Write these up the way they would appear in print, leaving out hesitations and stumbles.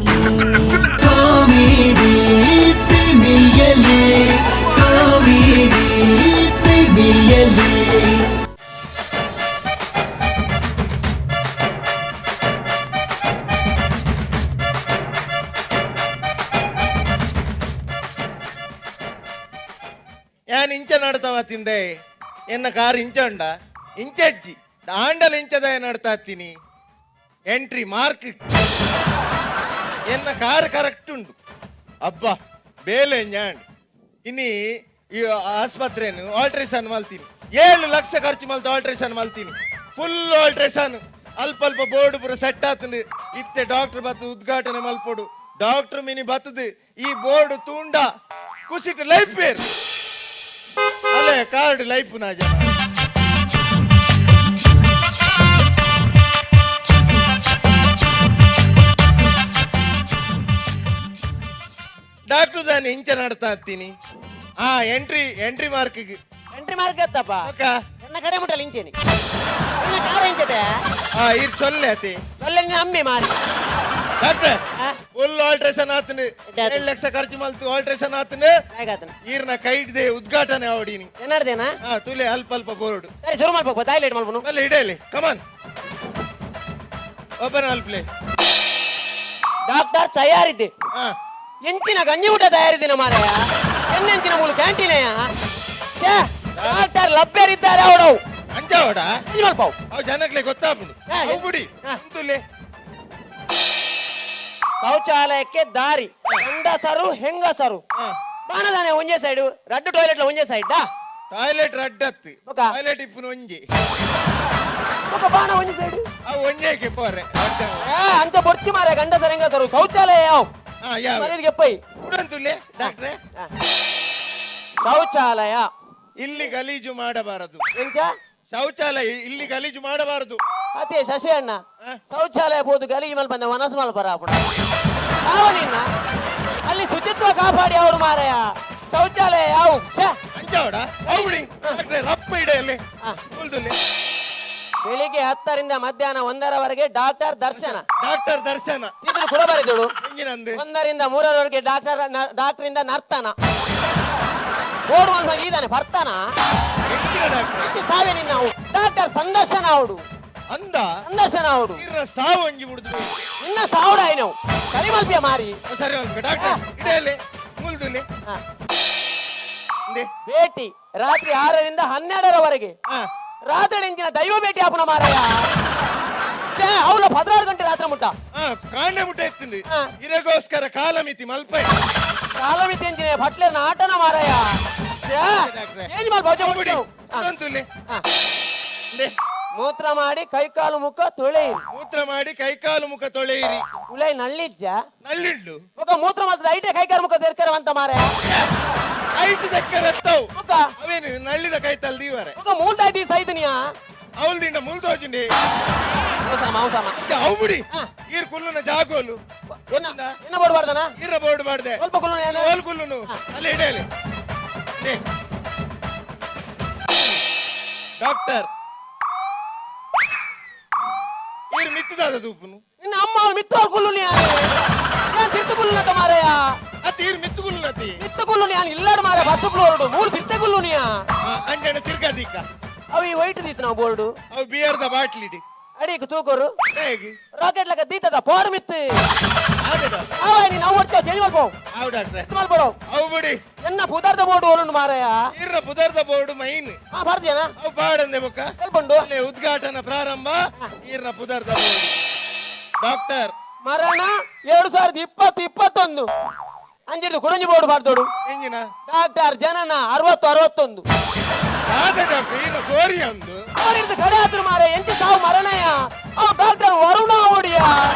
Premier League. Comedy Premier League, Comedy Premier League. ಯಾನ್ ಇಂಚ ನಡ್ತಾವ ತಿಂದೆ, ಎನ್ನ ಕಾರ್ ಇಂಚ ಉಂಡ ಇಂಚಜ್ಜಿ ದಾಂಡಲ ಇಂಚದ ನಡ್ತಾ ಹತ್ತೀನಿ. ಎಂಟ್ರಿ ಮಾರ್ಕ್ ಎನ್ನ ಕಾರ್ ಕರೆಕ್ಟ್ ಉಂಡು. ಅಬ್ಬಾ ಬೇಲೆ ಞಾಂಡ್. ಇನಿ ಈ ಆಸ್ಪತ್ರೆನು ಆಲ್ಟ್ರೇಷನ್ ಮಲ್ತೀನಿ. 7 ಲಕ್ಷ ಖರ್ಚು ಮಲ್ತು ಆಲ್ಟ್ರೇಷನ್ ಮಲ್ತೀನಿ. ಫುಲ್ ಆಲ್ಟ್ರೇಷನ್, ಅಲ್ಪ ಅಲ್ಪ ಬೋರ್ಡ್ ಪೂರ ಸೆಟ್ ಆತಂದು. ಇತ್ತೆ ಡಾಕ್ಟರ್ ಬತ್ತು ಉದ್ಘಾಟನೆ ಮಲ್ಪೊಡು. ಡಾಕ್ಟರ್ ಮಿನಿ ಬತ್ತದು ಈ ಬೋರ್ಡ್ ತೂಂಡ ಕುಸಿಟ್ ಲೈಫ್ ಬೇರ್ ಅಲ್ಲೇ ಕಾರ್ಡ್ ಲೈಫ್ ನಾ ಜನ. ಡಾಕ್ಟರ್ ದಾನೆ ಇಂಚ ನಡ್ತಾ ಹತ್ತೀನಿ. ಆ ಎಂಟ್ರಿ ಎಂಟ್ರಿ ಮಾರ್ಕ್ಗೆ. ಎಂಟ್ರಿ ಮಾರ್ಕ್ ಎತ್ತಪ್ಪ? ಅಕ್ಕ. ನನ್ನ ಕಡೆ ಮುಟ್ಟಲ್ಲ ಇಂಚೇನಿ, ನನ್ನ ಕಾರ ಇಂಚತೆ. ಆ ಇರ್ ಚೊಲ್ಲೆ ಅತಿ. ಒಳ್ಳೆ ನಿನ್ನ ಅಮ್ಮೆ ಮಾರಿ. ಡಾಕ್ಟರ್. ಆ? ಫುಲ್ ಆಲ್ಟ್ರೇಷನ್ ಆತನು. ಎಡ್ಡೆ ಆತು. 7 ಲಕ್ಷ ಖರ್ಚು ಮಲ್ತು ಆಲ್ಟ್ರೇಷನ್ ಆತನು. ಹೇಗಾತನ? ಈರ್ನ ಕೈಡ್ದೆ ಉದ್ಘಾಟನೆ ಅವಡಿನಿ. ಏನಾರ್ದೇನಾ? ಹಾ, ತುಲೆ ಅಲ್ಪ ಅಲ್ಪ ಬೋರ್ಡ್. ಸರಿ, ಶುರು ಮಾಡ್ಬೇಕು. ಟಾಯ್ಲೆಟ್ ಮಲ್ಪನು. ಅಲ್ಲಿ ಇಡಲಿ, ಕಮಾನ್, ಓಪನ್ ಅಲ್ಪ್ಲೆ. ಡಾಕ್ಟರ್ ತಯಾರಿದ್ದೆ. ಹಾ. ಎಂಚಿನ ಗಂಜಿ ಊಟ ತಯಾರಿದ್ದೇನೆ ಮಾರಾಯ? ಎನ್ನೆಂಚಿನ ಮೂಲು ಕ್ಯಾಂಟೀನೆಯ? ಡಾಕ್ಟರ್ ಲಭ್ಯರಿದ್ದಾರೆ ಅವಳು. ಅಂಜಾವಡ. ಗಂಜಿ ಮಲ್ಪಾವು. ಅವು ಜನಕ್ಲೆ ಗೊತ್ತಾಪುಂಡು. ಹಾ, ಅವು ಬಿಡಿ. ಹಾ. ತುಲೆ. ಶೌಚಾಲಯಕ್ಕೆ ದಾರಿ, ಗಂಡಸರು ಹೆಂಗಸರು. ಹಾ. ಬಾಣದಾನೆ ಒಂಜೇ ಸೈಡ್, ರಡ್ಡು ಟಾಯ್ಲೆಟ್ ಒಂಜೇ ಸೈಡ್. ಟಾಯ್ಲೆಟ್ ರಡ್ಡತ್ತು. ಬೊಕ? ಟಾಯ್ಲೆಟ್ ಇಪ್ಪುನ ಒಂಜಿ. ఒక ಬಾಣ ಒಂಜಿ ಸೈಡ್. ಅವು ಒಂಜೇಕೆ ಪೋರೆ. ಅಂಚ ಬೊರ್ಚಿ ಮಾರಾಯ, ಗಂಡಸರು ಹೆಂಗಸರು ಶೌಚಾಲಯ ಯಾವ? ಹಾ, ಯಾವ? ಮನೆಗೆ ಪೈ. ಉಡಂತುಲೆ ಡಾಕ್ಟ್ರೆ. ಶೌಚಾಲಯ. ಇಲ್ಲಿ ಗಲೀಜು ಮಾಡಬಾರದು. ಎಂಚ? ಶೌಚಾಲಯ ಇಲ್ಲಿ ಗಲೀಜು ಮಾಡಬಾರದು. ಅದೇ ಶಶಿ ಅಣ್ಣ. ಆ? ಶೌಚಾಲಯ ಬೋದು ಗಲೀಜು ಮಲ್ಪ ಬಂದ ಮನಸ್ಸು ಮಲ್ಪರ ಅಪ್ಪಣ ನಿನ್ನ. ಅಲ್ಲಿ ಶುಚಿತ್ವ ಕಾಪಾಡಿ ಅವಳು ಮಾರಾಯ. ಶೌಚಾಲಯ ಯಾವ? ಶ್ಯೆ. ಅಂಜಾವಡ ಅವು ಬಿಡಿ ಡಾಕ್ಟ್ರೆ, ರಪ್ಪ ಇಡೆಯಲ್ಲಿ. ಹಾ. ಉಳ್ದುಲೆ. ಬೆಳಿಗ್ಗೆ 10ರಿಂದ ಮಧ್ಯಾಹ್ನ 1ರವರೆಗೆ ಡಾಕ್ಟರ್ ದರ್ಶನ. ಡಾಕ್ಟರ್ ದರ್ಶನ. ಇದನ್ನು ಕೂಡ ಬರೆದಳು. ಹೆಂಗಿನಂದು? 1ರಿಂದ 3ರವರೆಗೆ ಡಾಕ್ಟರ್ ಡಾಕ್ಟರಿಂದ ನರ್ತನ. ಓಡುವ ಇದ್ದಾನೆ ಬರ್ತಾನ. ಹೆಂಗಿನ ಡಾಕ್ಟರ್? ಹೆಚ್ಚು ಸಾವೆ ನಿನ್ನ ಅವು. ಡಾಕ್ಟರ್ ಸಂದರ್ಶನ ಅವಡು. ಅಂದ. ಸಂದರ್ಶನ ಅವಡು. ಇರ್ನ ಸಾವು ಅಂಗಿ ಬಿಡುದು. ನಿನ್ನ ಸಾವುಡ ನಾವು ಕರಿಮಲ್ಪಿಯ ಮಾರಿ. ಸರಿ ಮಲ್ಪ ಡಾಕ್ಟರ್, ಇಡೆಯಲ್ಲಿ ಮುಲ್ದುಲೆ. ಹಾ. ಇಂದೆ. ಭೇಟಿ ರಾತ್ರಿ 6ರಿಂದ 12ರವರೆಗೆ. ಹಾ. ರಾತ್ರಿ ಇಂಚಿನ ದೈವ ಭೇಟಿ ಆಪುನ ಮಾರಾಯ. ಅವಳ 16 ಗಂಟೆ ರಾತ್ರಿ ಮುಟ್ಟ. ಹಾ, ಕಾಂಡೆ ಮುಟ್ಟ ಎತ್ತಿಂದು. ಹಾ. ಇರಗೋಸ್ಕರ ಕಾಲಮಿತಿ ಮಲ್ಪೈ. ಕಾಲಮಿತಿ ಎಂಚಿನ ಭಟ್ಲೇರ್ನ ಆಟನ ಮಾರಾಯ? ಛೇ, ಡಾಕ್ಟ್ರೆ. ಏನ್ ಮಾಲ್ ಭಜ ಅವು ಬಿಡಿ. ಬಿಟ್ಟು. ಹಾ. ಉಡಂತುಲೆ. ಹಾ. ಇಂದೆ. ಮೂತ್ರ ಮಾಡಿ ಕೈಕಾಲು ಮುಖ ತೊಳೆಯಿರಿ. ಮೂತ್ರ ಮಾಡಿ ಕೈಕಾಲು ಮುಖ ತೊಳೆಯಿರಿ. ಉಲೈ ನಳ್ಳಿಜ್ಜ? ನಳ್ಳಿಡ್ಲು. ಮುಖ ಮೂತ್ರ ಮಾಡ್ತದೆ ಐಟೆ ಕೈಕಾಲು ಮುಖ ತೆರ್ಕರವಂತ ಮಾರಾಯ. ಐಟ್ ದಕ್ಕರತ್ತವು. ಮುಖ. ಅವೇನು ನಳ್ಳಿದ ಕೈತಲ್ ದೀವರೆ. ಮುಖ ಮೂಲ್ದಾಯ್ತಿ ಸೈದನಿಯಾ. ಅವಲ್ದಿಂಡ ಮುಲ್ದೋಜುಂಡಿ. ಅವಸಮ ಅವಸಮ. ಅವು ಬಿಡಿ. ಹಾ. ಈರ್ ಕುಲ್ಲುನ ಜಾಗೋಲು. ಎನ್ನ ಎನ್ನ ಬೋರ್ಡ್ ಈರ ಬೋರ್ಡ್ ಮಾಡ್ದೆ. ಸ್ವಲ್ಪ ಕುಲ್ಲು ಏನು? ಓಲ್ ಕುಲ್ಲುನು ಅಲ್ಲಿ ಇಡಲಿ. ಡಾಕ್ಟರ್ ಈರ್ ಮಿತ್ತದಾದ ತೂಪುನು. ನಿನ್ನ ಅಮ್ಮ ಅವ್ಳು ಮಿತ್ತೋಲ್ ಕುಲ್ಲು ನೀ. ನಾನು ತಿರ್ತು ಕುಲ್ಲುನತ ಮಾರಾಯ. ಅತ್ ಈರ್ ಮಿತ್ತು ಕುಲ್ಲುನತಿ. ಮಿತ್ತ ಕುಲ್ಲು ನಾನು ಇಲ್ಲಾಡು ಮಾರಾಯ. ಬಸ್ ಫ್ಲೋರ್ಡು ಮೂರು ತಿರ್ತೆ ಕುಲ್ಲು ನೀ. ಅಂಜನ ತಿರ್ಗದಿಕ್ಕ. ಅವು ಈ ವೈಟ್ ದೀತ್ ನಾವು ಬೋರ್ಡು. ಅವು ಬಿಯರ್ದ ಬಾಟ್ಲಿ ಇಡಿ. ಅಡಿಗೆ ತೂಕೋರು. ಹೇಗೆ? ರಾಕೆಟ್ ಲಕ ದೀತದ ಪೋಡು ಮಿತ್ತು. ಅದೇ ಡಾಕ್ಟರ್. ಅವ ನೀನು ಅವು ಒಡ್ಚ ಚೇಂಜ್ ಮಲ್ಪೋ. ಅವು ಡಾಕ್ಟ್ರೆ. ಮಲ್ಪಡೋ. ಅವು ಬಿಡಿ. ಎನ್ನ ಪುದಾರ್ದ ಬೋರ್ಡು ಓಲುಂಡು ಮಾರಾಯ? ಈರ್ನ ಪುದರ್ದ ಬೋರ್ಡ್ ಮೈನ್. ಹಾ, ಬರ್ದೇನಾ? ಅವು ಬಾಡಂದೆ ಬೊಕ್ಕ. ಕಲ್ಪಂಡು. ಅಲ್ಲೇ ಉದ್ಘಾಟನಾ ಪ್ರಾರಂಭ, ಈರ್ನ ಪುದರ್ದ ಬೋರ್ಡ್ ಡಾಕ್ಟರ್. ಮರಣ 2020 21 ಅಂಜಿಡ್ದು ಕುಡಂಜಿ ಬೋರ್ಡು ಬಾರ್ದೋಡು. ಎಂಜಿನ? ಡಾಕ್ಟರ್ ಜನನ 60 61. ಆದ ಡಾಕ್ಟರ್, ಈರ್ನ ಗೋರಿ ಒಂದು. ಅವರಿಡ್ದು ಕಡೆ ಆದ್ರು ಮಾರ ಎಂಚ ಸಾವು ಮರಣಯ? ಆ ಡಾಕ್ಟರ್ ವರುಣ ಓಡಿಯ.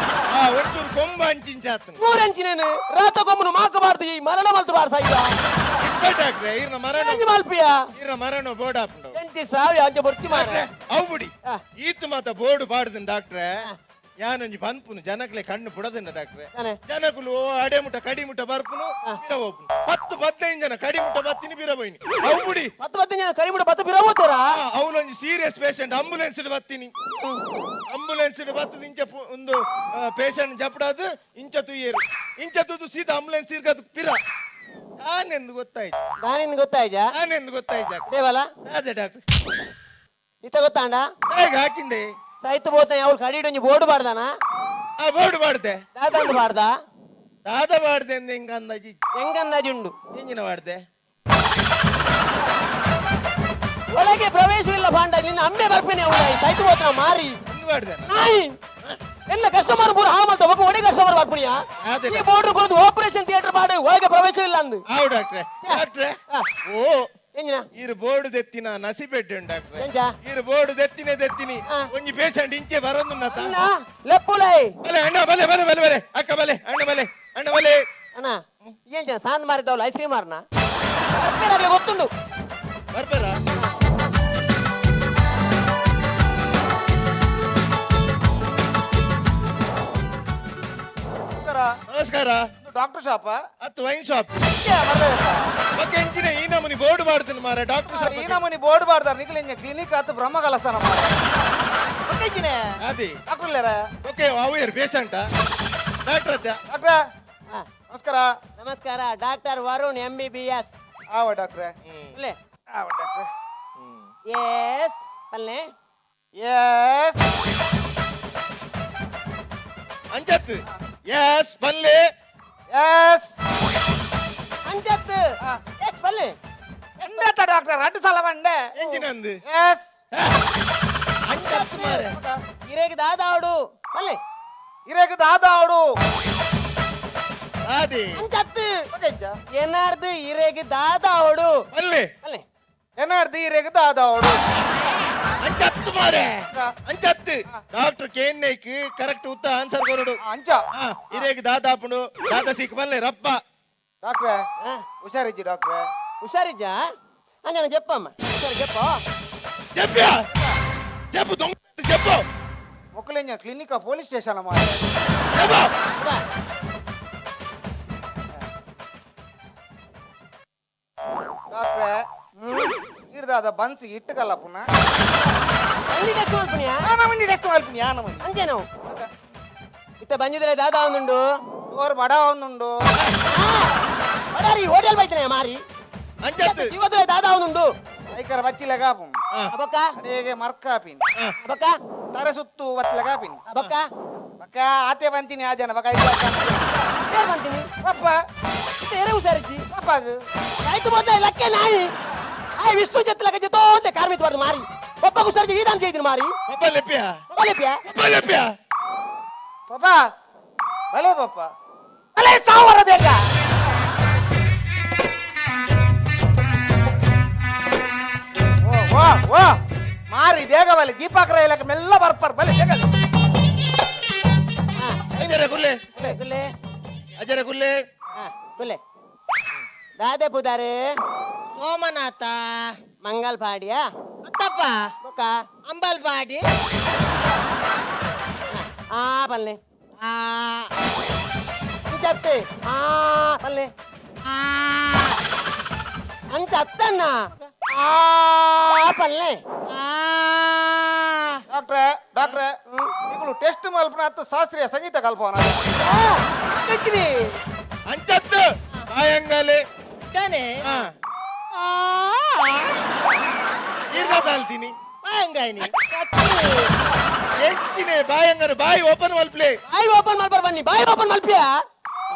ಆ ಒಂಚೂರು ಕೊಂಬ ಅಂಚಿಂಚಾತನ. ಮೂರಂಚಿನೇನು ರಾತ ಕೊಮ್ಮನು ಮಾಕಬಾರ್ದು, ಈ ಮರಣ ಮಲ್ತು ಬಾರ್ಸ ಈಗ. ಇಪ್ಪ ಡಾಕ್ಟ್ರೆ, ಈರ್ನ ಮರಣ. ಎಂಚಿ ಮಲ್ಪಿಯ? ಈರ್ನ ಮರಣ ಬೋರ್ಡ್ ಹಾಪುಂಡು. ಎಂಚಿ ಸಾವಿ ಅಂಚ ಬೊರ್ಚಿ ಮಾರ. ಅವು ಬಿಡಿ. ಆ. ಈತ್ ಮಾತ ಬೋರ್ಡ್ ಬಾಡ್ದನ್ ಡಾಕ್ಟ್ರೆ. ಯಾನೊಂಜಿ ಪನ್ಪುನು ಜನಕ್ಲೆ ಕಣ್ಣು ಬುಡದಿನ ಡಾಕ್ಟ್ರೆ. ತಾನೆ? ಜನಕುಲು ಅಡೆ ಮುಟ್ಟ ಕಡಿ ಮುಟ್ಟ ಬರ್ಪುನು ಪಿರ ಹೋಪುನು. 10 15 ಜನ ಕಡಿ ಮುಟ್ಟ ಬತ್ತಿನಿ ಪಿರ ಪೋಯಿನಿ ಅವು ಬುಡಿ. 10 15 ಜನ ಕಡಿ ಮುಟ್ಟ ಬತ್ತು ಪಿರ ಹೋಗ್ತಾರಾ? ಅವಲೊಂಜಿ ಸೀರಿಯಸ್ ಪೇಷಂಟ್ ಆಂಬುಲೆನ್ಸ್ ಬತ್ತೀನಿ. ಆಂಬುಲೆನ್ಸ್ ಬತ್ತದ ಇಂಚ ಒಂದು ಪೇಷಂಟ್ ಜಪಡಾದು ಇಂಚ ತುಯ್ಯರು ಇಂಚ ತುದು ಸೀದಾ ಆಂಬುಲೆನ್ಸ್ ತಿರ್ಗದು ಪಿರ. ನಾನೆಂದು ಗೊತ್ತಾಯ್ತು. ನಾನಿಂದ ಗೊತ್ತಾಯ್ತಾ? ನಾನೆಂದು ಗೊತ್ತಾಯ್ತು. ದೇವಲ. ಅದೇ ಡಾಕ್ಟರ್. ಇತ್ತ ಗೊತ್ತಾಂಡ? ಹೇಗೆ ಹಾಕಿಂದೆ? ಸೈತ್ ಬೋತ ಅವಳು ಕಡಿ ಒಂಜಿ ಬೋರ್ಡ್ ಬಾಡ್ದಾನ? ಆ ಬೋರ್ಡ್ ಮಾಡ್ದೆ. ದಾದ ಬಾಡ್ದ? ದಾದ ಮಾಡ್ದೆ ಅಂದೆ ಹಿಂಗ ಅಂದಾಜಿ. ಹೆಂಗ ಅಂದಾಜುಂಡು? ಎಂಜಿನ ಮಾಡ್ದೆ. ಒಳಗೆ ಪ್ರವೇಶವಿಲ್ಲ ಬಾಂಡ ನಿನ್ನ ಅಮ್ಮೆ ಬರ್ಪೇನೆ ಅವಳ ಸೈತ್ ಬೋತನ ಮಾರಿ. ಹೆಂಗ್ ಮಾಡ್ದೆ? ನಾಯಿ ಎಲ್ಲ ಕಸ್ಟಮರ್ ಪೂರ ಹಾಳು ಮಾಡ್ತಾ ಒಬ್ಬ ಒಡೆ ಕಸ್ಟಮರ್ ಬರ್ಪುಣಿಯಾ. ಅದೇ. ಈ ಬೋರ್ಡ್ ಕೊಡದು ಆಪರೇಷನ್ ಥಿಯೇಟರ್ ಮಾಡಿ ಒಳಗೆ ಪ್ರವೇಶವಿಲ್ಲ ಅಂದು. ಹಾವು ಡಾಕ್ಟ್ರೆ ಡಾಕ್ಟ್ರೆ. ಓ. ಎಂಜಿನ? ಈರು ಬೋರ್ಡ್ ದೆತ್ತಿನ ನಸಿಬೆಡ್ಡೆ ಡಾಕ್ಟ್ರೆ. ಎಂಚ? ಈರು ಬೋರ್ಡ್ ದೆತ್ತಿನೇ ದೆತ್ತಿನಿ. ಒಂಜಿ ಪೇಷಂಟ್ ಇಂಚೆ ಬರೋದು ನತ. ಅಣ್ಣ ಲೆಪ್ಪುಲೈ. ಬಲೆ ಅಣ್ಣ ಬಲೆ ಬಲೆ ಬಲೆ ಬಲೆ ಅಕ್ಕ ಬಲೆ ಅಣ್ಣ ಬಲೆ ಅಣ್ಣ ಬಲೆ. ಅಣ್ಣ ಏನ್ ಜನ ಸಾಂದ್ ಮಾರಿದವಲ್ಲ ಐಸ್ ಕ್ರೀಮ್ ಮಾರನ ಗೊತ್ತುಂಡು. ಬರ್ಬರ. ನಮಸ್ಕಾರ. ನಮಸ್ಕಾರ. ಇದು ಡಾಕ್ಟರ್ ಶಾಪ? ಅತ್ತು ವೈನ್ ಶಾಪ್. ಮತ್ತೆ ಎಂಚಿನ ಈ ನಮೂನಿ ಬೋರ್ಡ್ ಮಾಡ್ತೀನಿ ಮಾರ ಡಾಕ್ಟರ್ ಈ ಶಾಪ್. ನಮೂನಿ ಬೋರ್ಡ್ ಬಾರ್ದಾರ ನಿಖಲ್ ಇಂಜ ಕ್ಲಿನಿಕ್ ಆತು ಬ್ರಹ್ಮ ಕಲಸನ ಮಾರ. ಅದೇ. ಡಾಕ್ಟರ್ ಇಲ್ಲಾರ? ಓಕೆ ಅವು ಯಾರು ಪೇಷಂಟಾ ಡಾಕ್ಟರ್ ಅತ್ತ? ಡಾಕ್ಟ್ರ ನಮಸ್ಕಾರ. ನಮಸ್ಕಾರ ಡಾಕ್ಟರ್ ವರುಣ್ MBBS. ಆವ ಡಾಕ್ಟ್ರೆ. ಅಲ್ಲೇ. ಆವ ಡಾಕ್ಟ್ರೆ. ಎಸ್ ಪಲ್ಲೆ. ಎಸ್. ಅಂಚತ್ ಎಸ್ ಪಲ್ಲೆ. ಎಸ್. ಅಂಚತ್ ಎಸ್ ಪಲ್ಲೆ. ಎಂತ ಡಾಕ್ಟರ್ ಅಡ್ಡು ಸಲ ಬಂಡೆ. ಎಂಜಿನ ಅಂದು. ಎಸ್. ಅಂಚತ್ ಮಾರೆ. ಇರೇಗ ದಾದಾವಡು ಪಲ್ಲೆ. ಇರೇಗ ದಾದಾವಡು. ಅದೇ. ಅಂಚತ್ ಏನಾರ್ದು ಇರೇಗ ದಾದಾವಡು. ಪಲ್ಲೆ. ಪಲ್ಲೆ. ಏನಾರ್ದು ಇರೇಗ ದಾದಾವಡು. ಅಂಚತ್ತು ಮಾರೆ ಅಂಚತ್ತು ಡಾಕ್ಟರ್ ಕೇನ್ನೈಕ್ ಕರೆಕ್ಟ್ ಉತ್ತ ಆನ್ಸರ್ ಕೊರಡು. ಅಂಚ. ಇರೇಗ ದಾದಾಪುಂಡು ದಾದಾ ಸೀಕ್ ಪಲ್ಲೆ ರಪ್ಪ. ಡಾಕ್ಟ್ರೆ ಹುಷಾರಿಜ್ಜಿ ಡಾಕ್ಟ್ರೆ. ಹುಷಾರಿಜ್ಜಾ ಅಂಜನ ಜಪ್ಪಮ್ಮ ಹುಷಾರು ಜಪ್ಪ. ಜಪ್ಪ್ಯಾ ಜಪ್ಪು ದೊಂಗ ಜಪ್ಪು. ಮೊಕ್ಕಲೆಂಜ ಕ್ಲಿನಿಕ್ ಪೊಲೀಸ್ ಸ್ಟೇಷನ್ ಮಾರೆ. ಜಪ್ಪು. ಡಾಕ್ಟ್ರೆ ಹಿಡ್ದಾದ ಬನ್ಸಿ ಇಟ್ಟುಕಲ್ಲ ಪುನಃ. ಬಂಜಿ ಟೆಸ್ಟ್ ಮಲ್ಪುಣಿಯಾ? ಯಾನಮನಿ ಟೆಸ್ಟ್ ಮಲ್ಪಿನಿ ಯಾನಮನಿ. ಅಂಚೆ ನಾವು ಇತ್ತ ಬಂಜಿದ್ರೆ ದಾದಾ ಒಂದುಂಡು. ಓರ್ ಬಡ ಒಂದುಂಡು. ಬಡಾರಿ ಹೋಟೆಲ್ ಬೈತನೆ ಮಾರಿ. ಅಂಚತ್ತು. ಇವತ್ತು ದಾದಾ ಒಂದುಂಡು. ಐಕರ ಬಚ್ಚಿಲೆಗ ಆಪುಂ. ಅಬಕ್ಕ. ಅಡೇಗೆ ಮರ್ಕಾಪಿನ್. ಅಬಕ್ಕ. ತರೆ ಸುತ್ತು ಬತ್ತಲೆಗಾಪಿನ್. ಅಬಕ್ಕ. ಬಕ್ಕ ಆತೆ ಬಂತೀನಿ ಆ ಜನ ಬಕ್ಕ. ಏರ್ ಬಂತೀನಿ. ಪಪ್ಪ. ಇತ್ತ ಏರೆ ಹುಷಾರಿಜ್ಜಿ. ಪಪ್ಪಾಗ. ಆಯ್ತು ಬಂದ ಲಕ್ಕೆ ನಾಯಿ ಆಯ್ ವಿಷ್ಣು ಜೊತೆ ಜೊತೆ ಒಂದೇ ಕಾರ್ಮಿತ್ ಬಾರ್ದು ಮಾರಿ ಪಪ್ಪ ಹುಷಾರಿಜ್ಜಿ ಈದಾನ್ ചെയ്തിന് ಮಾರಿ. ಪಪ್ಪ ಲೆಪ್ಪ್ಯಾ. ಪಪ್ಪ ಲೆಪ್ಪ್ಯಾ. ಪಪ್ಪ ಲೆಪ್ಪ್ಯಾ. ಪಪ್ಪ ಭಲೆ ಪಪ್ಪ ಭಲೆ ಸಾವಿರ ಬೇಗ. ಓ ಓ ಓ ಮಾರಿ ಬೇಗ ಬಲೆ ದೀಪಾಕರ ಇಲಾಖೆ ಮೆಲ್ಲ ಬರ್ಪಾರ ಬಲೆ ಬೇಗ. ಅಜರ ಗುಲ್ಲೆ. ಗುಲ್ಲೆ. ಅಜರ ಗುಲ್ಲೆ. ಗುಲ್ಲೆ ದಾದೆ ಪುದಾರೆ. ಸೋಮನಾಥ. ಮಂಗಲ್ಪಾಡಿಯ. ಅತ್ತಪ್ಪ. ಬೊಕ್ಕ. ಅಂಬಲ್ಪಾಡಿ. ಆ ಪಲ್ಲೆ. ಆ. ಅಂಚತ್ತೆ ಆ ಪಲ್ಲೆ. ಆ. ಅಂಚ ಅತ್ತನ್ನ ಆ ಪಲ್ಲೆ. ಆ. ಡಾಕ್ಟ್ರೆ ಡಾಕ್ಟ್ರೆ ಇಗಳು ಟೆಸ್ಟ್ ಮಲ್ಪನ ಹತ್ತು ಶಾಸ್ತ್ರೀಯ ಸಂಗೀತ ಕಲ್ಪವನ. ಅಂಚತ್ತು ಬಾಯಂಗಾಲೆ. ಚನೆ. ಹಾ. ಆ. ಈರ್ದ ತಾಲ್ತೀನಿ. ಬಾಯಂಗಾಯ್ನಿ. ಹೆಚ್ಚಿನೆ ಬಾಯಂಗಾರೆ ಬಾಯಿ ಓಪನ್ ಮಲ್ಪ್ಲೆ. ಬಾಯಿ ಓಪನ್ ಮಾಡ್ಬಾರ ಬನ್ನಿ ಬಾಯಿ ಓಪನ್ ಮಲ್ಪಿಯ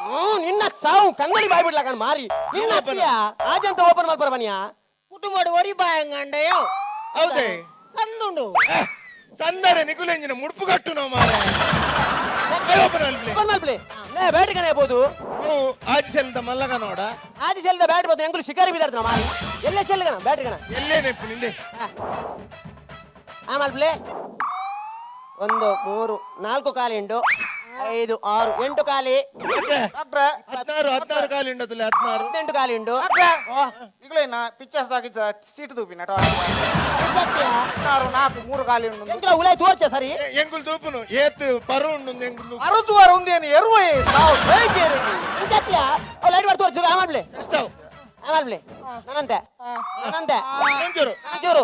ಹ್ಮ್ ನಿನ್ನ ಸಾವು ಕಂಗಡಿ ಬಾಯಿ ಬಿಡ್ಲಾ ಕಣ್ ಮಾರಿ ನಿನ್ನ ಅತ್ತಿಯ ಆಜಂತ ಓಪನ್ ಮಲ್ಪರ ಬನ್ನಿಯಾ. ಕುಟುಂಬಡು ಒರಿ ಬಾಯಂಗಂಡಯೋ. ಹೌದೇ. ಸಂದುಂಡು. ಸಂದರೆ ನಿಕುಲೆಂಜಿನ ಮುಡುಪು ಕಟ್ಟು ನಾವು ಮಾರ ಬಾಯಿ ಓಪನ್ ಮಲ್ಪ್ಲೆ. ಓಪನ್ ಮಲ್ಪ್ಲೆ ಲೇ ಬ್ಯಾಟ್ ಕಣ ಬೋದು. ಓ ಆಜಿ ಸೆಲ್ದ ಮಲ್ಲಗ ನೋಡ. ಆಜಿ ಸೆಲ್ದ ಬ್ಯಾಟ್ ಬೋದು ಎಂಗುಲು ಶಿಕಾರಿ ಬಿದಾರ್ದ ಮಾರಿ ಎಲ್ಲ ಸೆಲ್ ಕಣ ಬ್ಯಾಟ್ ಕಣ. ಎಲ್ಲೇ ನೆಪ್ಪು ನಿಂದೆ. ಆ ಮಲ್ಪ್ಲೆ 1 3 4 ಖಾಲಿ ಉಂಟು 5 6 8 ಖಾಲಿ. ಮತ್ತೆ ಡಾಕ್ಟ್ರೆ 16 16 ಖಾಲಿ ಉಂಡತುಲೆ 16. 18 ಖಾಲಿ ಉಂಟು. ಡಾಕ್ಟ್ರೆ ಇಗಳೇನ ಪಿಕ್ಚರ್ಸ್ ಹಾಕಿ ಸೀಟ್ ತೂಪಿನ. 16. 6 4 3 ಖಾಲಿ ಉಂಡು. ಎಂಕ್ಲ ಉಲಾಯ್ ತೋರ್ಚೆ ಸರಿ. ಎಂಗುಲ್ ತೂಪುನು ಏತ್ ಪರು ಉಂಡು ಎಂಗುಲ್. ಅರುತುವರ ಉಂದೇನು ಎರುವೆ ಸಾವು ಬೇಜೇರು. ಇಂಚತ್ಯ ಅವ್ ಲೈಟ್ ಮಾಡಿ ತೋರ್ಚು ಆಮಲ್ಲೆ. ಎಷ್ಟಾವ್? ಆಮಲ್ಲೆ ನನ್ನಂತೆ ನನ್ನಂತೆ. ಮಂಜೂರು. ಮಂಜೂರು.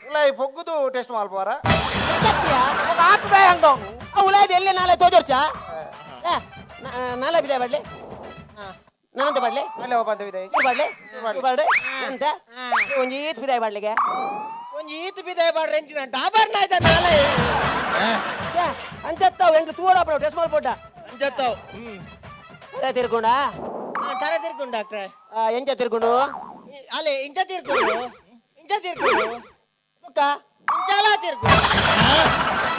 ಉಲಾಯಿ ಪೊಗ್ಗುದು ಟೆಸ್ಟ್ ಮಲ್ಪುವರ? ಇಂಚತ್ಯ. ఒక ಆತದ ಹಂಗ. ಅವ್ ಉಲಾಯ್ದ ಎಲ್ಲೆ ನಾಳೆ ತೋಜೋರ್ಚ ನಾಳೆ ಬಿದೆ ಬಡ್ಲೆ ನನ್ನಂತೆ ಬಡ್ಲೆ. ಅಲ್ಲೇ ಒಬ್ಬ ಇದೆ. ಬಾಡ್ಲೆ ಬಾಡ್ಲೆ ಅಂತ ಒಂಜಿ ಈತ್ ಬಿದಾಯ್ ಬಾಡ್ಲಿಗೆ. ಒಂಜಿ ಈತ್ ಬಿದಾಯ ಬಾಡ್ರೆ ಎಂಚಿನ ಡಾಬರ್ ನಾಯ್ದ ನಾಲೆ. ಅಂಚತ್ತಾವ್ ಎಂಕ್ ತೂವಡ ಟೆಸ್ಟ್ ಮಲ್ಪೊಡ್ಡ. ಅಂಚತ್ತಾವ್ ತರೆ ತಿರ್ಕೊಂಡ? ತಲೆ ತಿರ್ಕೊಂಡು ಡಾಕ್ಟ್ರೆ. ಎಂಚ ತಿರ್ಕೊಂಡು? ಅಲ್ಲೇ ಇಂಚ ತಿರ್ಕೊಂಡು, ಇಂಚ ತಿರ್ಕೊಂಡು. ಬೊಕ್ಕ? ಇಂಚಾಲ ತಿರ್ಕೊಂಡು.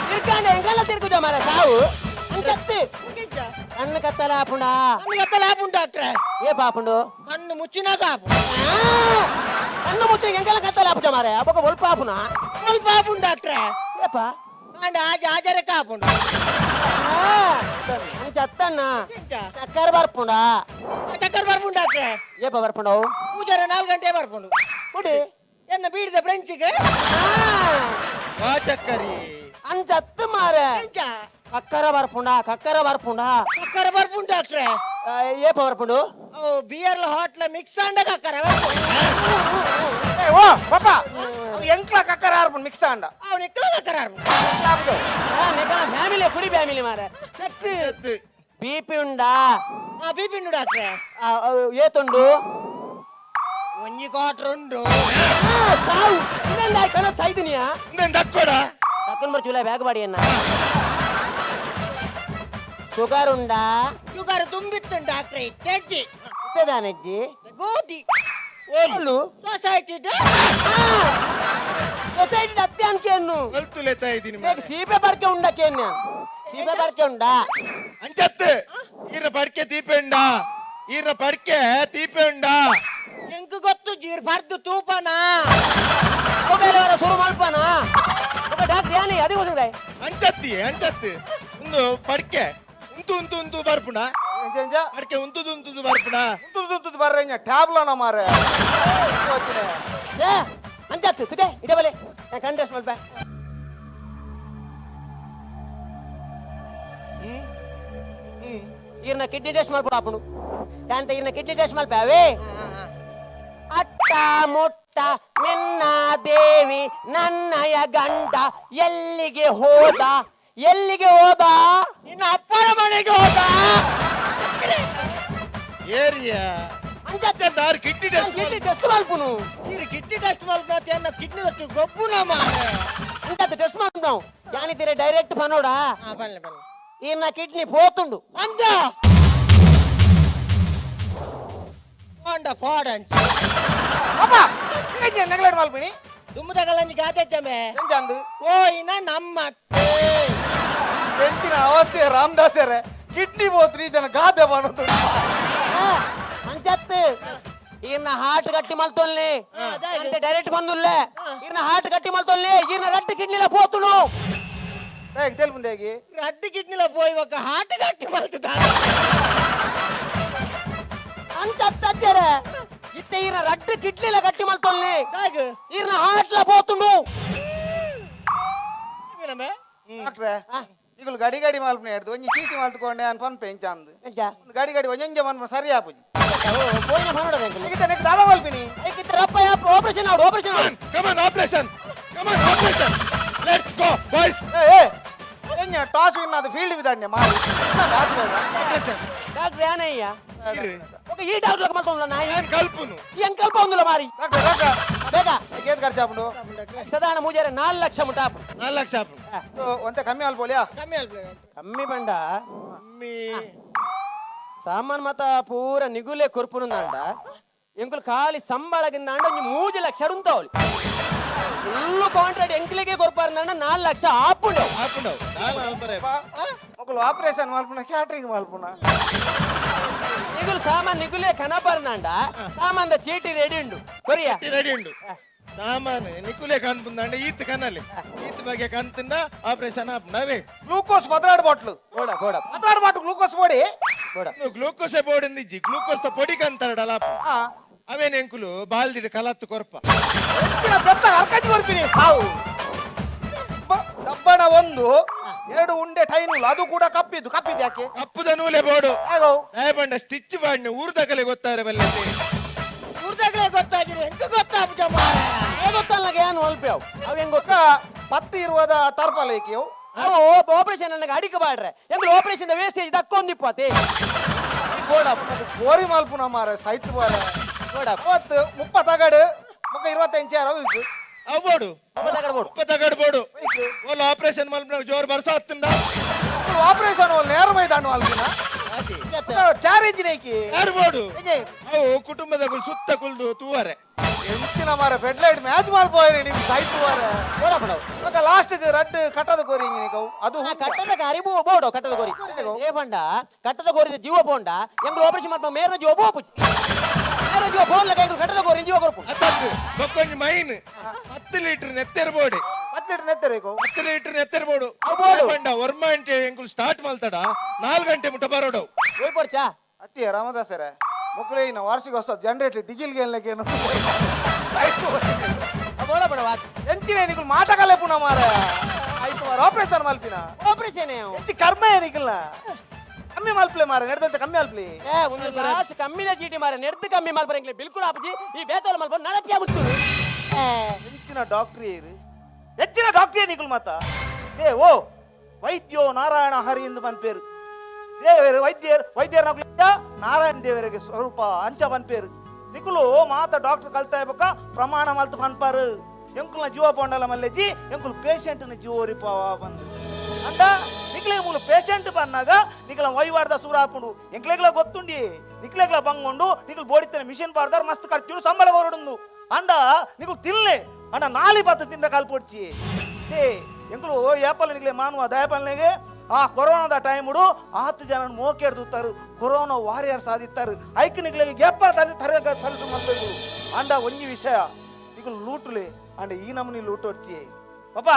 ತಿರ್ಕಾಂಡ ಎಂಕಲ್ಲ ತಿರ್ಕುಜ ಮಾರ ಸಾವು ಅಂಚತ್ತು. ಇಂಚ. ಕಣ್ಣು ಕತ್ತಲ ಆಪುಂಡ? ಕಣ್ಣು ಕತ್ತಲ ಆಪುಂಡು ಡಾಕ್ಟ್ರೆ. ಏ ಪಾಪುಂಡು? ಕಣ್ಣು ಮುಚ್ಚಿನಾಗ ಆಪುಂಡು. ಕಣ್ಣು ಮುಚ್ಚಿ ಎಂಕಲ್ಲ ಕತ್ತಲ ಆಪುಜ ಮಾರೆ, ಅಬ್ಬಕ ಒಲ್ಪ ಆಪುನ? ಸ್ವಲ್ಪ ಆಪುಂಡು ಡಾಕ್ಟ್ರೆ. ಏಪ? ಅಂಡ ಆಜ ಆಜರಕ್ಕೆ ಆಪುಂಡು. ಅಂಚ ಅತ್ತಣ್ಣ. ಎಂಚ? ಚಕ್ಕರ್ ಬರ್ಪುಂಡ? ಚಕ್ಕರ್ ಬರ್ಪುಂಡು ಡಾಕ್ಟ್ರೆ. ಏಪ ಬರ್ಪುಂಡವು? ಪೂಜಾರ 4 ಗಂಟೆ ಬರ್ಪುಂಡು. ಕುಡಿ. ಎನ್ನ ಬೀಡಿದ ಬ್ರೆಂಚಿಗೆ. ವಾ ಚಕ್ಕರಿ. ಅಂಚತ್ತು ಮಾರೆ. ಎಂಚ? ಕಕ್ಕರ ಬರ್ಪುಂಡ, ಕಕ್ಕರ ಬರ್ಪುಂಡ? ಕಕ್ಕರ ಬರ್ಪುಂಡು ಡಾಕ್ಟ್ರೆ. ಏಪ ಬರ್ಪುಂಡು? ಅವು ಬಿಯರ್ಲ ಹಾಟ್ಲ ಮಿಕ್ಸ್ ಅಂಡ ಕಕ್ಕರ ಬರ್ಪುಂಡು. ಏ ಓ ಪಾಪ ಎಂಕ್ಲ ಕಕ್ಕರ ಆರ್ಪುಂಡು ಮಿಕ್ಸ್ ಆಂಡ. ಅವನು ಇಕ್ಕಲ ಕಕ್ಕರ ಆರ್ಪುಂಡು. ನಿಕಲ ಫ್ಯಾಮಿಲಿ ಕುಡಿ ಫ್ಯಾಮಿಲಿ ಮಾರೆ. ಬಿಪಿ ಉಂಡಾ? ಬಿಪಿ ಉಂಡು ಡಾಕ್ಟ್ರೆ. ಏತುಂಡು? ಒಂಜಿ ಕ್ವಾರ್ಟರ್ ಉಂಡು. ಸಾವು ಇನ್ನೊಂದು ಕಣ ಸಾಯ್ದಿನಿಯಾ. ಇನ್ನೇನ್ ದಕ್ಕೊಡ. ತಕ್ಕನ್ ಬರ್ಚುಲ ಬ್ಯಾಗ್ ಬಾಡಿ ಅನ್ನ. ಶುಗರ್ ಉಂಡಾ? ಶುಗರ್ ತುಂಬಿತ್ತು ಡಾಕ್ಟ್ರೆ, ಇತ್ತೆಜ್ಜಿ. ಇತ್ತದಾನಜ್ಜಿ? ಗೋಧಿ. ಓಲು? ಸೊಸೈಟಿ. ಸೊಸೈಟಿ ಅತ್ತೆ ಅನ್ಕೇನು. ಕಲ್ತುಲೆತಾ ಇದ್ದೀನಿ. నీకు సీపే పడికే ఉండా కేన్యా సీపే పడికే ఉండా. ಅಂಚತ್ತು ಈರ ಪಡ್ಕೆ ತೀಪೆಂಡ, ಈರ ಪಡ್ಕೆ ತೀಪೆಂಡ. ಎಂಕ್ ಗೊತ್ತು ಜೀರ್ ಪರ್ದು ತೂಪನಾ. ಮೊಬೈಲ್ ಅವರ ಸುರು ಮಲ್ಪನಾ ఒక డాక్టర్ యాని అది వస్తుంది. ಅಂಚತ್ತಿ ಅಂಚತ್ತು ಒಂದು ಪಡ್ಕೆ ಉಂತು ಉಂತು ಉಂತು ಬರ್ಪುಣ. ಎಂಚ ಎಂಚ? ಪಡ್ಕೆ ಉಂತುದು ಉಂತುದು ಬರ್ಪುಣ. ಉಂತುದು ಉಂತುದು ಬರ್ರೆ ಟ್ಯಾಬ್ಲನ ಮಾರೆ. ఏ అంచత్తు తుదే ఇడబలే నా కంట్రెస్ట్ మల్ప. ಈರ್ನ ಕಿಡ್ನಿ ಟೆಸ್ಟ್ ಮಲ್ಪಡು ಅಪ್ಪನು ಅಂತ ಈರ್ನ ಕಿಡ್ನಿ ಟೆಸ್ಟ್ ಮಲ್ಪ ಅವೇ. ಅಟ್ಟ ಮುಟ್ಟ ನಿನ್ನ ದೇವಿ ನನ್ನಯ ಗಂಡ ಎಲ್ಲಿಗೆ ಹೋದ, ಎಲ್ಲಿಗೆ ಹೋದ? ನಿನ್ನ ಅಪ್ಪನ ಮನೆಗೆ ಹೋದ. ಏರಿಯಾ. ಅಂಚತ್ತು. ಅಂಚತ್ತು ಕಿಡ್ನಿ ಟೆಸ್ಟ್. ಕಿಡ್ನಿ ಟೆಸ್ಟ್ ಮಲ್ಪುನು. ನೀರು ಕಿಡ್ನಿ ಟೆಸ್ಟ್ ಮಲ್ಪನ ಎನ್ನ ಕಿಡ್ನಿ ಟೆಸ್ಟ್ ಗೊಬ್ಬುನ ಮಾರೆ. ಅಂಚತ್ತು ಟೆಸ್ಟ್ ಮಲ್ಪು ಯಾನಿತೀರ ಡೈರೆಕ್ಟ್ ಪನೋಡ. ಬನ್ನಿ ಬನ್ನಿ. ಈರ್ನ ಕಿಡ್ನಿ ಪೋತುಂಡು. ಅಂದ ಪೋಂಡ ಪೋಡಂಚ. ಪಾಪ ಎಂಚ ನೆಗ್ಲೆಕ್ಟ್ ಮಲ್ಪಿನಿ? ದುಮ್ಮದಗಲಂಜಿ ಗಾದೆ ಚಮೆ. ಎಂಚ ಅಂದು? ಓಯಿನ ನಮ್ಮತ್ತೆ. ಎಂಚಿನ ಅವಸ್ಥೆ ರಾಮದಾಸರೇ, ಕಿಡ್ನಿ ಪೋತ್ರಿ ಜನ ಗಾದೆ ಬನ್ನೋದು. ಅಂಚತ್ತು ಈರ್ನ ಹಾರ್ಟ್ ಗಟ್ಟಿ ಮಲ್ತೊನ್ಲಿ ಅಂತೆ ಡೈರೆಕ್ಟ್ ಬಂದುಲ್ಲೆ. ಈರ್ನ ಹಾರ್ಟ್ ಗಟ್ಟಿ ಮಲ್ತೊನ್ಲಿ, ಈರ್ನ ರಡ್ಡು ಕಿಡ್ನಿಲ ಪೋತುಂಡು. ಹೇಗೆ ತೆಲ್ಪುಂಡು ಹೇಗೆ? ರಡ್ಡು ಕಿಡ್ನಿಲ ಪೋಯಿ ಒಕ್ಕ ಹಾರ್ಟ್ ಗಟ್ಟಿ ಮಲ್ತದ. ಅಂಚತ್ತು ಅಚ್ಚರೆ ಇತ್ತೆ ಈರ್ನ ರಡ್ಡು ಕಿಡ್ನಿಲ ಗಟ್ಟಿ ಮಲ್ತೊನ್ಲಿ. ದಾಗ್. ಈರ್ನ ಹಾರ್ಟ್ಲ ಪೋತುಂಡು. ನಮೆ. ಡಾಕ್ಟ್ರೆ, ಈಗಲು ಗಡಿ ಗಡಿ ಮಲ್ಪನೆ ಹಿಡ್ದು ಒಂಜಿ ಚೀಟಿ ಮಲ್ತ್ಕೊಂಡೆ ಅನ್ ಪನ್ಪೆ ಎಂಚ ಅಂದು. ಎಂಚ? ಒಂದು ಗಡಿ ಗಡಿ ಒಂಜೊಂಜೆ ಮನ್ಪ ಸರಿ ಆಪುಜಿ. ಪೋಯಿನ ಪನೋಡ ಬ್ಯಾಂಕ್. ಈಗ ನೆಕ್ ದಾದ ಮಲ್ಪಿನಿ? ರಪ್ಪ ಆಪರೇಷನ್ ಆವಡು, ಆಪರೇಷನ್ ಆವಡು. Come on operation, come on operation, let's go boys. ಏ ಏ ಎಂಜ ಟಾಸ್ ವಿನ್ ಅದು ಫೀಲ್ಡ್ ವಿದಾಡ್ನೆ ಮಾರಿ. ಆಪರೇಷನ್. ಡಾಕ್ಟರ್ ಯಾನಯ್ಯ ఒక ಈ ಡಾಕ್ಟರ್ ಮಲ್ತೊಂದುಲ್ಲ ನಾಯಿ. ಏನ್ ಕಲ್ಪುನು? ಎಂಕಲ್ಪ ಒಂದುಲ್ಲ ಮಾರಿ. Doctor doctor. ಬೇಗ. ಏತ್ ಖರ್ಚು ಆಪುಂಡು? ಸಾಧಾರಣ ಮೂಜಾರೆ 4 ಲಕ್ಷ ಮುಟ್ಟಾಪು. 4 ಲಕ್ಷ ಆಪುಂಡು. ಒಂತೆ ಕಮ್ಮಿ ಅಲ್ಪೋಲಿಯಾ? ಕಮ್ಮಿ ಅಲ್ಪ. ಕಮ್ಮಿ ಬಂಡ. ಕಮ್ಮಿ. ಸಾಮಾನ್ ಮತ ಪೂರ ನಿಗುಲೆ ಕೊರ್ಪುನುಂದಾಂಡ ಎಂಕುಲು ಖಾಲಿ ಸಂಬಳಗಿಂದಾಂಡ ಒಂಜಿ 3 ಲಕ್ಷ ಉಂತಾವಲಿ. ಫುಲ್ಲು ಕಾಂಟ್ರಾಕ್ಟ್ ಎಂಕ್ಲಿಗೆ ಕೊರ್ಪಾರಂದಾಂಡ 4 ಲಕ್ಷ ಆಪುಂಡು. ಆಪುಂಡು ನಾಲ್ ಆಲ್ಪರೆ. ಮೊಕಲು ಆಪರೇಷನ್ ಮಲ್ಪುನ ಕ್ಯಾಟ್ರಿಂಗ್ ಮಲ್ಪುನ? ನಿಗುಲು ಸಾಮಾನ್ ನಿಗುಲೆ ಕನಪರಂದಾಂಡ ಸಾಮಾನ್ದ ಚೀಟಿ ರೆಡಿ ಉಂಡು ಕೊರಿಯಾ. ರೆಡಿ ಉಂಡು ಸಾಮಾನು ನಿಕುಲೆ ಕಾನ್ಪುಂದಾಂಡ ಈತ್ ಕನಲೆ ಈತ್ ಬಗ್ಗೆ ಕಂತಂಡ ಆಪರೇಷನ್ ಆಪುಂಡು ಅವೇ. Glucose 12 bottle. ಬೋಡ ಬೋಡ. 12 ಬಾಟ್ಲು ಗ್ಲೂಕೋಸ್ ಪೊಡಿ. ಬೋಡ. ಗ್ಲೂಕೋಸ್ ಬೋಡಿಂದಿಜ್ಜಿ, ಗ್ಲೂಕೋಸ್ ದ ಪೊಡಿ ಕಂತಾರಡಲ. ಆ ಅವೇನ್ ಎಂಕುಲು ಬಾಲ್ದಿಡ್ ಕಲತ್ತು ಕೊರ್ಪ. ಹೆಚ್ಚಿನ ಬೆತ್ತ ಅರ್ಕಜಿ. ಕೊರ್ಪಿನಿ ಸಾವು. ದಬ್ಬಣ ಒಂದು ಎರಡು ಉಂಡೆ ಟೈನುಲು, ಅದು ಕೂಡ ಕಪ್ಪಿದ್ದು. ಕಪ್ಪಿದ್ದು ಯಾಕೆ? ಕಪ್ಪುದ ನೂಲೆ ಬೋಡು. ಆಗೋ. ದಯಪಂಡ ಸ್ಟಿಚ್ ಬಾಡ್ನೆ ಊರ್ದಕಲೆ ಗೊತ್ತಾರೆ ಬಲ್ಲೆ. ಊರ್ದಾಗಲೇ ಗೊತ್ತಾಗಿದೆ, ಹೆಂಗ ಗೊತ್ತಾಪುಜ ಮಾರ್ರೆ? ಏ ಗೊತ್ತಲ್ಲ, ಏನು ಅಲ್ಪ ಅವು ಅವು ಹೆಂಗ್ ಗೊತ್ತ? ಪತ್ತಿ ಇರುವುದ ತರ್ಪಲ ಏಕೆಯು. ಅವು ಆಪರೇಷನ್ ನನಗೆ ಅಡಿಕೆ ಬಾಡ್ರೆ ಎಂದ್ರೆ ಆಪರೇಷನ್ ವೇಸ್ಟೇಜ್ ದಕ್ಕೊಂದಿಪ್ಪತ್ತೆ. ಬೋಡ ಕೋರಿ ಮಲ್ಪುನ ಮಾರ ಸೈತ್ ಬಾರ. ಬೋಡ. ಅವತ್ತು 30 ತಗಡು ಮುಖ 25 ಯಾರ ಹೋಯ್ತು. ಅವು ಬೋಡು. 30 ತಗಡು ಬೋಡು. 30 ತಗಡು ಬೋಡು. ಓಲ್ ಆಪರೇಷನ್ ಮಲ್ಪನ ಜೋರ್ ಬರ್ಸ ಹತ್ತಂದ. ಆಪರೇಷನ್ ನೇರ ಮೈದಾನ ಅಲ್ಪಿನ ಚಾರೆಂಜ್ ನೇಕಿ. ಯಾರು ಬೋಡು? ಅವು ಕುಟುಂಬದ ಸುತ್ತ ಕುಲ್ದು ತೂವರೆ. ಎಂಚಿನ ಮಾರ, ಫೆಡ್ಲೈಟ್ ಮ್ಯಾಚ್ ಮಲ್ಪೋಯ್ರಿ ನಿಮ್ ಸೈತ್ ಬಾರ. ಬೋಡ ಬಡವು. ಮಗ ಲಾಸ್ಟ್ ರಡ್ಡು ಕಟ್ಟದ ಕೋರಿ ಹಿಂಗಿನ ಅದು. ಕಟ್ಟದ ಕಾರಿ ಬೋಡು, ಕಟ್ಟದ ಕೋರಿ. ಏ ಬಂಡ, ಕಟ್ಟದ ಕೋರಿದ ಜೀವ ಪೋಂಡ ಎಂಗ್ಳು ಆಪರೇಷನ್ ಮಾಡ್ಪ ಮೇರ ಜೀವ ಬೋಪುಜಿ. ಮೇರ ಜೀವ ಪೋನ್ಲ ಕೈಗಳು ಕಟ್ಟದ ಕೋರಿ ಜೀವ ಕೊರ್ಪು. ಅತ್ತದ್ದು ಬೊಕ್ಕೊಂಜಿ ಮೈನ್ 10 ಲೀಟರ್ ನೆತ್ತೆರ್ ಬೋಡಿ. 10 ಲೀಟರ್ ನೆತ್ತರೇಕು. 10 ಲೀಟರ್ ನೆತ್ತೆರ್ ಬೋಡು. ಅವು ಬೋಡು. ಪಂಡ ವರ್ಮ ಗಂಟೆ ಎಂಕುಲು ಸ್ಟಾರ್ಟ್ ಮಲ್ತಡ, 4 ಗಂಟೆ ಮುಟ್ಟ ಬರೋಡವು. ಹೋಯ್ ಪೋಡ್ಚಾ. ಅತ್ತಿಯ ರಾಮದಾಸರ ಮಕ್ಕಳೇ, ಇನ್ನು ವಾರ್ಷಿಕೋತ್ಸವ ಜನರೇಟರ್ ಡೀಸೆಲ್ ಗೇನ್ಲಕ್ಕೇನು. ಬೋಡ ಬಡವ. ಎಂಚಿನ ನಿಕುಲ್ ಮಾಟಕಲ್ಲೇ ಪುನಃ ಮಾರ ಆಯ್ತು ಮಾರ, ಆಪರೇಷನ್ ಮಲ್ಪಿನ. ಆಪರೇಷನ್. ಎಂಚಿ ಕರ್ಮ ನಿಕಲ್ನ ಕಮ್ಮಿ ಮಲ್ಪ್ಲೆ ಮಾರ, ನೆಡ್ದಂತೆ ಕಮ್ಮಿ ಅಲ್ಪ್ಲಿ. ಏ ಒಂದು ಲಾಸ್ಟ್ ಕಮ್ಮಿದ ಚೀಟಿ ಮಾರ, ನೆಡ್ದು ಕಮ್ಮಿ ಮಲ್ಪರ ಎಂಗ್ಲೆ ಬಿಲ್ಕುಲ್ ಆಪುಜಿ. ಈ ಬೇತೋಲ ಮಲ್ಪ ನಡಪಿಯ ಮುತ್ತು. ಎಂಚಿನ ಡಾಕ್ಟ್ರಿ ಏರು, ಹೆಚ್ಚಿನ ಡಾಕ್ಟ್ರಿ ನಿಕುಲ್ ಮಾತ. ಏ ಓ ವೈದ್ಯೋ ನಾರಾಯಣ ಹರಿ ಎಂದು ಪನ್ಪೇರು ದೇವರು ವೈದ್ಯರು. ವೈದ್ಯರ ನಾರಾಯಣ ದೇವರಿಗೆ ಸ್ವರೂಪ ಅಂಚ ಪನ್ಪೇರು. ನಿಕುಲು ಮಾತ ಡಾಕ್ಟರ್ ಕಲ್ತಾ ಬೊಕ್ಕ ಪ್ರಮಾಣ ಮಲ್ತು ಪನ್ಪಾರು, ಎಂಕುಲ್ನ ಜೀವ ಪೋಂಡಲ ಮಲ್ಲೆಜಿ, ಎಂಕುಲು ಪೇಷಂಟ್ನ ಜೀವ ಒರಿಪಾವ ಬಂದು ಅಂಡ. ನಿಕ್ಲೆ ಮೂಲು ಪೇಷಂಟ್ ಬನ್ನಾಗ ನಿಕಲ ವೈವಾಡ್ದ ಸೂರ ಹಾಪುಂಡು. ಎಂಕ್ಲೆಗ್ಲ ಗೊತ್ತುಂಡಿ, ನಿಕ್ಲೆಗ್ಲ ಬಂಗುಂಡು. ನಿಕುಲು ಬೋಡಿತ್ತನೆ ಮಿಷನ್ ಪಾಡ್ದಾರ, ಮಸ್ತ್ ಖರ್ಚು ಸಂಬಳ ಹೊರಡುಂದು ಅಂಡ. ನಿಕುಲು ತಿನ್ಲೆ ಅಂಡ ನಾಲಿ ಪತ್ತು ತಿಂದ ಕಾಲ್ಪೊಡ್ಚಿ. ಏ ಎಂಕುಲು ಏಪಲ್ ನಿಕ್ಲೆ ಮಾನುವ ದಯಪಲ್ನೆಗೆ. ಆ ಕೊರೋನಾದ ಟೈముಡು ಆತು ಜನ ಮೋಕೆಡ್ದುತ್ತಾರೆ, ಕೊರೋನಾ ವಾರಿಯರ್ ಸಾಧಿತ್ತಾರೆ. ಐಕ್ ನಿಕ್ಲೆಗೆ ಏಪಲ್ ತಲೆ ತರಗ ಸಲ್ಟು ಮಲ್ಪೆಗಳು ಅಂಡ. ಒಂಜಿ ವಿಷಯ ನಿಕುಲು ಲೂಟುಲೆ ಅಂಡ, ಈ ನಮೂನಿ ಲೂಟೊಡ್ಚಿ ಪಾಪ.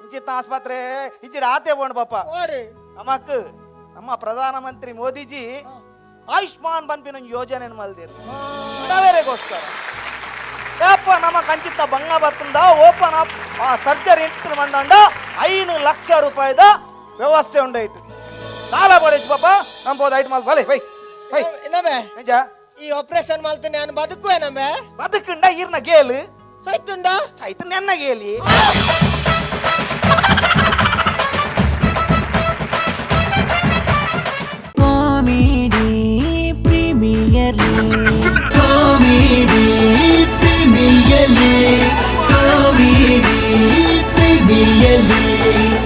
ಇಂಚಿತ್ತ ಆಸ್ಪತ್ರೆ ಇಂಚಿಡ ಆತೆ ಬೋಂಡು ಪಾಪ. ಓಡಿ. ನಮಕ್ ನಮ್ಮ ಪ್ರಧಾನಮಂತ್ರಿ ಮೋದಿಜಿ ಆಯುಷ್ಮಾನ್ ಪನ್ಪಿನ ಒಂಜಿ ಯೋಜನೆ ಮಲ್ದಿರು ಬಡವರಿಗೋಸ್ಕರ. ಯಾಪ ನಮ್ಮ ಕಂಚಿತ್ತ ಬಂಗ ಬತ್ತಂದ ಓಪನ್ ಅಪ್ ಆ ಸರ್ಜರಿ ಇಂಟರ್ ಮಂಡಂಡ 5 ಲಕ್ಷ ರೂಪಾಯಿದ ವ್ಯವಸ್ಥೆ ಉಂಡೈತು. ಸಾಲ ಬಡೇಜ್ ಪಾಪ ನಮ್ಮ ಬೋದು ಐಟ್ ಮಾಲ್ ಬಲೆ ಬೈ ಬೈ. ಇನ್ನೊಮ್ಮೆ. ನಿಜ. ಈ ಆಪರೇಷನ್ ಮಾಡ್ತೀನಿ, ನಾನು ಬದುಕುವೆ ನಮ್ಮೆ? ಬದುಕುಂಡ ಈರ್ನ ಗೇಲು. ಸೈತುಂಡ. ಆಯ್ತು, ನೆನ್ನ ಗೇಲಿ. Comedy premier league, comedy premier league, comedy premier league.